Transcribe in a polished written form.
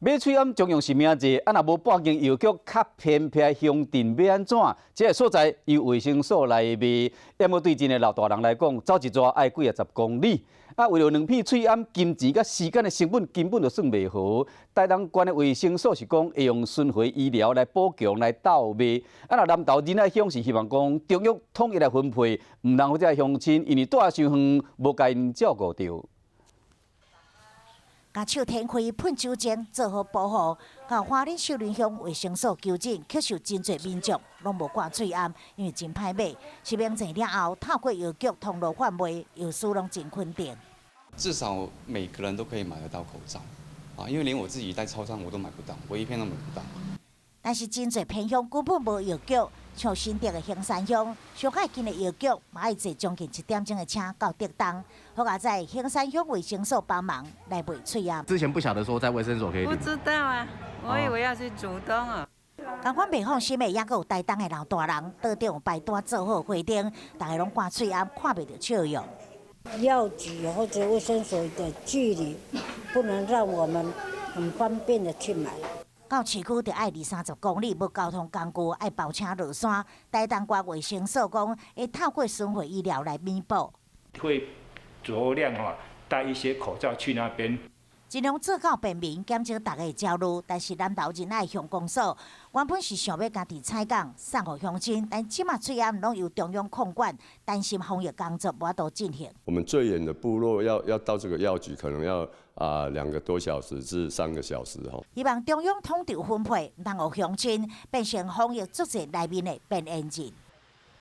買喙罨常用實名制，啊，若無半間藥局較偏僻鄉鎮欲按怎？這個所在由衛生所來賣，毋過對真濟老大人來講，走一逝愛幾仔十公里。啊，為著兩片喙罨，金錢佮時間的成本根本就算袂和。台東縣的衛生所是講會用巡迴醫療來補強來鬥賣。啊，若南投仁愛鄉是希望講中央統一來分配，毋通予這鄉親因為蹛傷遠，無共𪜶照顧著。共手展開噴酒精，做好保護。到花蓮秀林鄉衛生所求診，卻受真濟民眾攏無掛喙罨，因為真歹買。實名制了後，透過藥局通路販賣，藥師攏真肯定。至少每個人都可以買得到口罩，啊，因為連我自己在超商我都買不到，我一片都買不到。但是真濟偏鄉根本無藥局，像新竹的興山鄉，上較近的藥局嘛愛坐將近一點鐘的車到竹東。好佳哉興山鄉衛生所幫忙來賣喙罨。之前不曉得說在衛生所可以。不知道啊，我以為要去竹東啊。仝款袂放心的，猶閣有台東的老大人，桌頂有排單做好回程，逐家攏掛喙罨，看袂著笑容。藥局或者衛生所的距離，不能讓我們很方便的去買。到市區就愛二三十公里，無交通工具，愛包車落山。台東縣衛生所講，會透過巡迴醫療來彌補。會酌量哈帶一些口罩去那邊。盡量做到便民，減少大家的焦慮。但是南投仁愛鄉公所原本是想欲家己採購送予鄉親，但這馬喙罨攏由中央控管，擔心防疫工作無法度進行。我們最遠的部落要到這個藥局，可能要2個多小時至3個小時吼。希望中央統籌分配，毋通予鄉親變成防疫作戰內面的邊緣人。